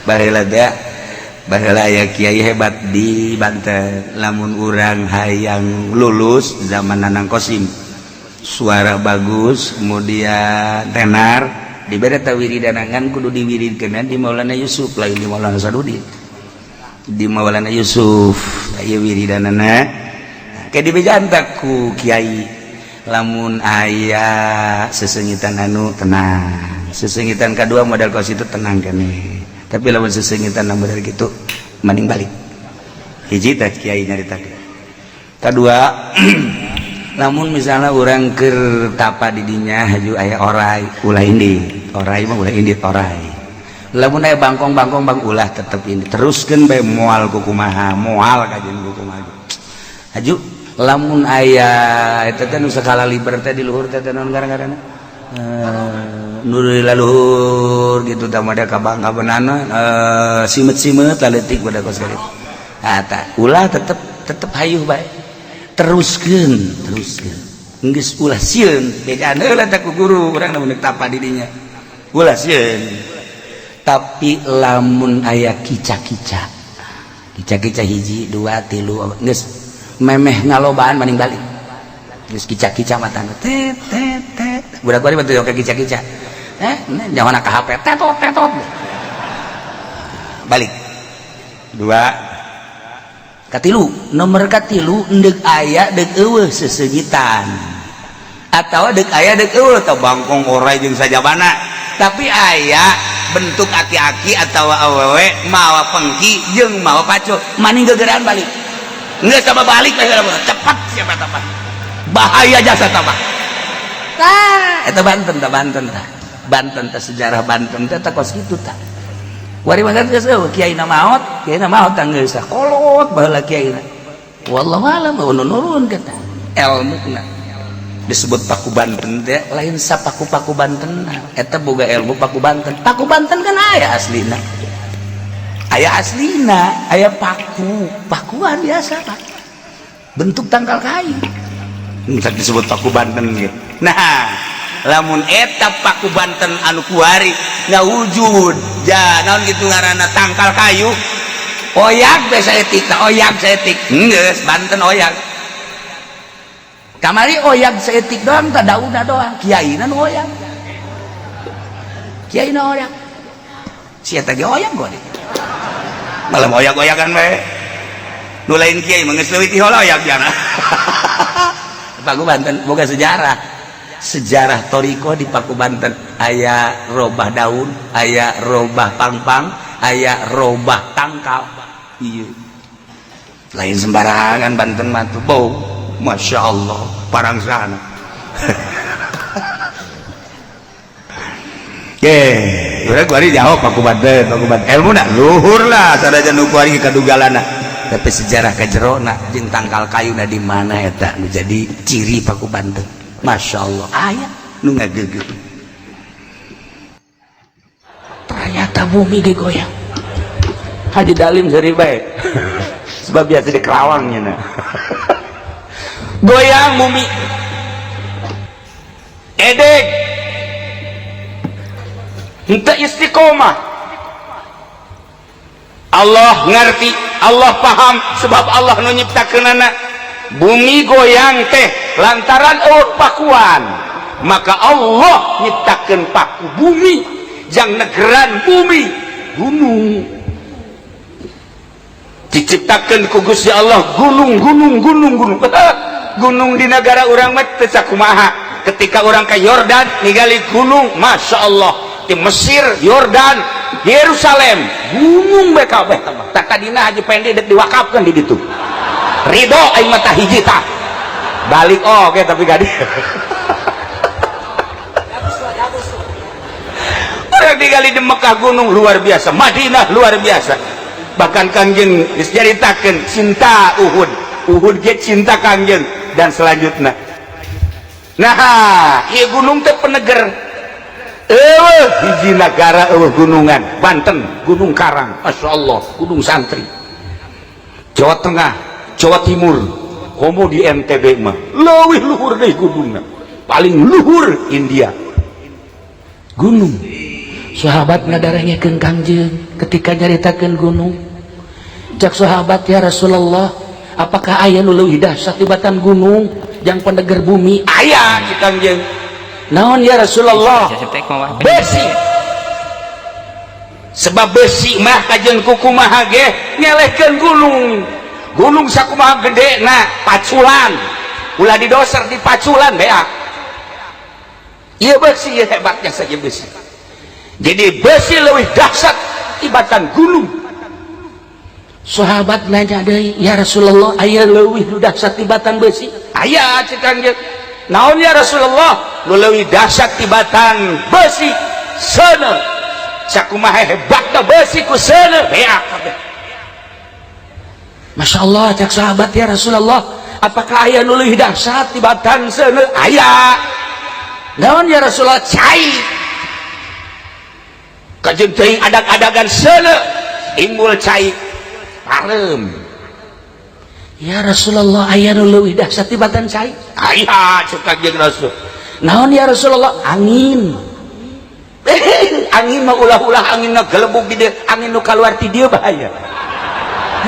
Baheula teh, baheula aya kiai hebat di Banten. Lamun urang hayang lulus zaman Nanang Kosim, suara bagus, kemudian tenar, dibere ta wiridanangan kudu diwiridkeun di Maulana Yusuf, lain di Maulana Sadudin, di Maulana Yusuf. Aya wiridanana kayak dibejaan ku kiai, lamun aya sesengitan anu tenang, sesengitan kedua modal kos itu tenang kene, tapi lamun sesengitan modal gitu mending balik. Hiji teh kiai nyaritakeun. Kedua, lamun misalnya orang keur tapa di dinya haju aya orai, ulah indit. Orai mah ulah indit, orai. Lamun aya bangkong-bangkong bang ulah, tetep indit, teruskeun bae, moal kukumaha, moal kajian kukumaha. Haju lamun aya eta teh nu sakala liber teh di luhur teh naon gara-garana, nu di luhur gitu tah mah kabang kabenana, simet-simet laletik pada kos kitu. Ah, tah ulah, tetep tetep hayuh bae, teruskeun, teruskeun, geus ulah sieun. Bejaan heula teh ku guru urang lamun tapa di dinya ulah sieun. Tapi lamun aya kica-kica, kica-kica hiji dua tilu, geus memeh ngalobaan mending balik. Geus kica-kica mata tet tet tet, budak kuari bantu ka kica-kica, jangan ka HP tetot tetot, balik. Dua, katilu, nomor katilu, ndek aya dek eueuh sesegitan atau dek aya dek eueuh atau bangkong orai jeung sajabana, tapi aya bentuk aki-aki atau awewe mawa pengki jeung mawa pacu, maning gegeran balik. Nggak sama balik, cepat siapa tambah bahaya jasa tambah. Tah eta Banten tah, Banten tah, Banten tah, sejarah Banten teh tah kos kitu tah. Wari mah geus eueuh kiai na maot, kiai na maot tah, geus kolot baheula kiai na. Wallahu alam nu nurun kata ilmu na. Disebut Paku Banten teh lain sapaku-paku Banten, eta boga ilmu Paku Banten. Paku Banten kan aya aslina, aya aslina, aya paku pakuan biasa pak, bentuk tangkal kayu bisa disebut Paku Banten gitu. Nah, lamun eta Paku Banten anu kuari ngawujud ja naon gitu ngaranna, tangkal kayu oyak teh saeutik tah, oyak saeutik geus Banten oyak. Kamari oyak saeutik doang tah, daunna doang, kiaina nu oyak, kiaina oyak, sia teh ge oyak gua malam oyak-oyakan we. Nu lain kiai mah geus leuwih ti oyak jana. Paku Banten boga sejarah, sejarah toriko di Paku Banten aya robah daun, aya robah pangpang, aya robah tangkal. Iya, lain sembarangan Banten mah tuh. Bau, Masya Allah, parang sana. Oke, udah kuari jawab Paku Banten, Paku Banten. Ilmu nak luhur lah, sadaja nu kuari kadugalana. Tapi sejarah kajerona jeung tangkal kayuna di mana eta nu jadi ciri Paku Banten. Masya Allah, aya nu ngageugeuh. Ternyata bumi digoyang. Haji Dalim seri bae. Sebab biasa di Kerawangnya nah. Goyang bumi. Edek henteu istiqomah. Allah ngerti, Allah paham, sebab Allah nu nyiptakeunana. Bumi goyang teh lantaran eueuh pakuan, maka Allah nyiptakeun paku bumi jang negeran bumi. Gunung diciptakeun ku Gusti Allah, gunung gunung gunung gunung gunung di negara urang mah teu sakumaha. Ketika orang ke Yordan ningali gunung, Masya Allah, di Mesir, Yordan, Yerusalem, gunung bae kabeh. Tak tadina Haji Pendi dek diwakafkeun di ditu, ridho aing mah hiji tah balik. Oh, oke, tapi gadi orang digali di Mekah gunung luar biasa, Madinah luar biasa, bahkan Kangjeng geus nyaritakeun cinta Uhud, Uhud ge cinta Kangjeng dan selanjutnya. Nah, ieu gunung teh peneger. Eueuh hiji nagara eueuh gunungan, Banten Gunung Karang, Masya Allah, Gunung Santri. Jawa Tengah, Jawa Timur, komo di NTB mah leuwih luhur deui gunungna, paling luhur India gunung. Sahabat ngadarengekeun Kangjeng ketika nyaritakeun gunung. Cak sahabat, ya Rasulullah, apakah aya nu leuwih dahsyat tibatan gunung jang peneger bumi? Aya cek Kangjeng. Naon ya Rasulullah? Besi. Sebab besi mah kajeun kukumaha ge ngelehkeun gunung. Gunung sakumaha gede na paculan. Ulah didoser dipaculan beak. Ieu besi hebatnya saja besi. Jadi besi lebih dahsyat tibatan gunung. Sahabat nanya deui, ya Rasulullah, aya leuwih nu dahsyat tibatan besi? Aya cek Kangjeng. Naon ya Rasulullah? Nu leuwih dahsyat tibatan besi seuneu. Sakumaha hebatna besi ku seuneu beak kabeh. Masya Allah cek sahabat, ya Rasulullah, apakah aya nu leuwih dahsyat tibatan seuneu? Aya. Naon ya Rasulullah? Cai. Kajeun teuing adag-adagan seuneu imbul cai pareum. Ya Rasulullah, aya nu leuwih dahsyat tibatan cai? Aya cek Kangjeng Rasul. Naon ya Rasulullah? Angin. Angin mah ulah-ulah angin ngagelebug di dieu, angin nu kaluar ti dieu bahaya.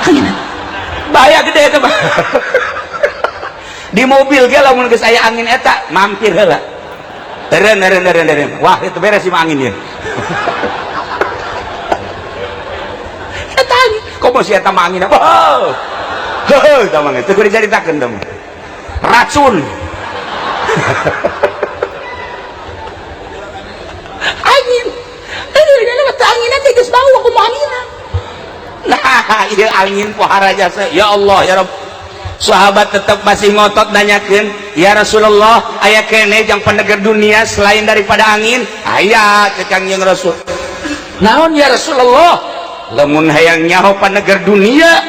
Angin bahaya gede eta mah. Di mobil ge lamun geus aya angin eta mampir heula. Eren eren eren eren. Wah, itu beres sih mah angin ya. Eta angin. Komo si eta mah angin. Oh. Heuh, eta mah teu kudu dicaritakeun teh mah. Racun. Angin. Angin nanti geus bau aku mau anginan. Nah, ieu angin pohara jasa. Ya Allah, ya Rabb. Sahabat tetap masih ngotot nanyakeun, ya Rasulullah, aya keneh jang peneger dunia selain daripada angin? Aya cek Kangjeng Rasul. Naon ya Rasulullah? Lamun hayang nyaho paneger dunia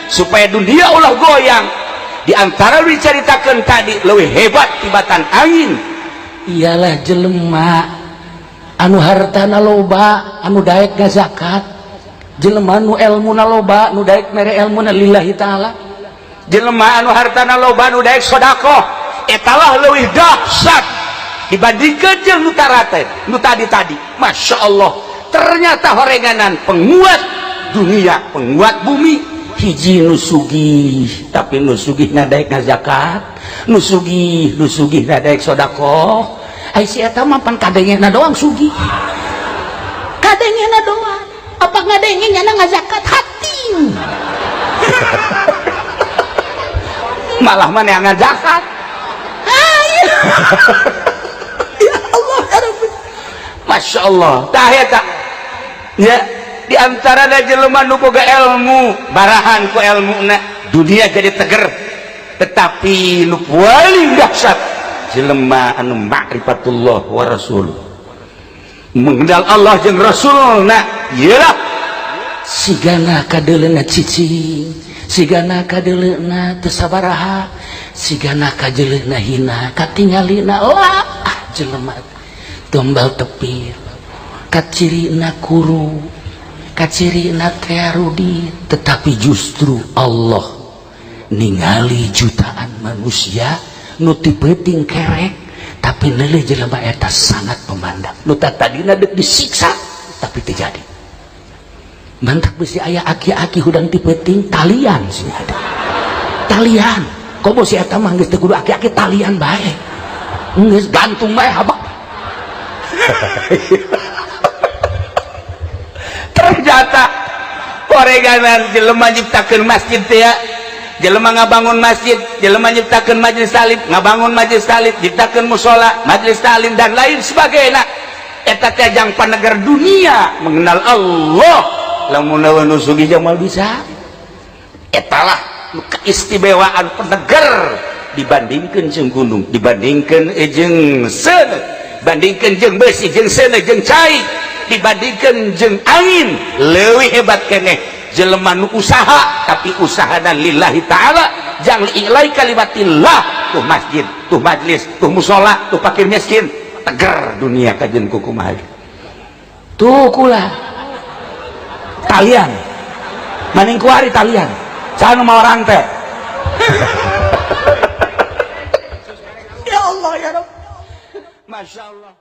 supaya dunia ulah goyang, di antara dicaritakeun tadi leuwih hebat tibatan angin ialah jelema anu hartana loba anu daek ngazakat, jelema nu elmuna loba nu daek mere elmuna lillahi ta'ala, jelema anu hartana loba nu daek sedekah, etalah leuwih dahsyat dibandingkeun jeung nu tarate nu tadi-tadi. Masya Allah, ternyata horenganan penguat dunia, penguat bumi hiji nu sugih, tapi nu sugih na daek ngazakat, nu sugih nu sugih na daek sedekah. Ai si eta mah pan kadengena doang sugih. Kadengena doang. Apa ngadenge nyana ngazakat hati. Malah mana yang ngazakat. Ya Allah ya Rabbi. Masya Allah. Tah eta. Ya, di antara da jelema nu boga ilmu, barahan ku ilmuna, dunia jadi teger. Tetapi nu paling dahsyat jelema anu ma'rifatullah wa rasul, mengenal Allah jeung Rasulna. Iyalah sigana kadeuleuna cicing, sigana kadeuleuna teu sabaraha, sigana kajeleuna hina, katingalina lah jelema tombal tepir, kacirina kuru, kacirina tearudi. Tetapi justru Allah ningali jutaan manusia nu ti peuting kerek, tapi neuleuh jelema eta sangat memandang. Nu tadina deuk disiksa tapi teu jadi. Mantak bisi aya aki-aki hudang ti peuting talian sih ada. Talian. Komo si eta mah geus teu kudu aki-aki, talian bae. Geus gantung bae habak. Ternyata koreganan jelema nyiptakeun masjid teh ya, jelema ngabangun masjid, jelema nyiptakeun majelis taklim, ngabangun majelis taklim, nyiptakeun mushola, majelis taklim dan lain sebagainya. Eta teh jang paneger dunia mengenal Allah. Lamun nu sugih jamal bisa. Etalah keistimewaan peneger dibandingkeun jeung gunung, dibandingkeun jeung seuneu, bandingkeun jeung besi, jeung seuneu, jeung cai, dibandingkeun jeung angin. Leuwih hebat keneh jelema nu usaha, tapi usahana lillahi ta'ala, jang li'ilai kalimatillah. Tuh masjid, tuh majlis, tuh musola, tuh fakir miskin, teger dunia kajen kukumaha. Tuh kula talian maning kuari talian jangan mau orang teh. Ya Allah ya Rabb, Masya Allah.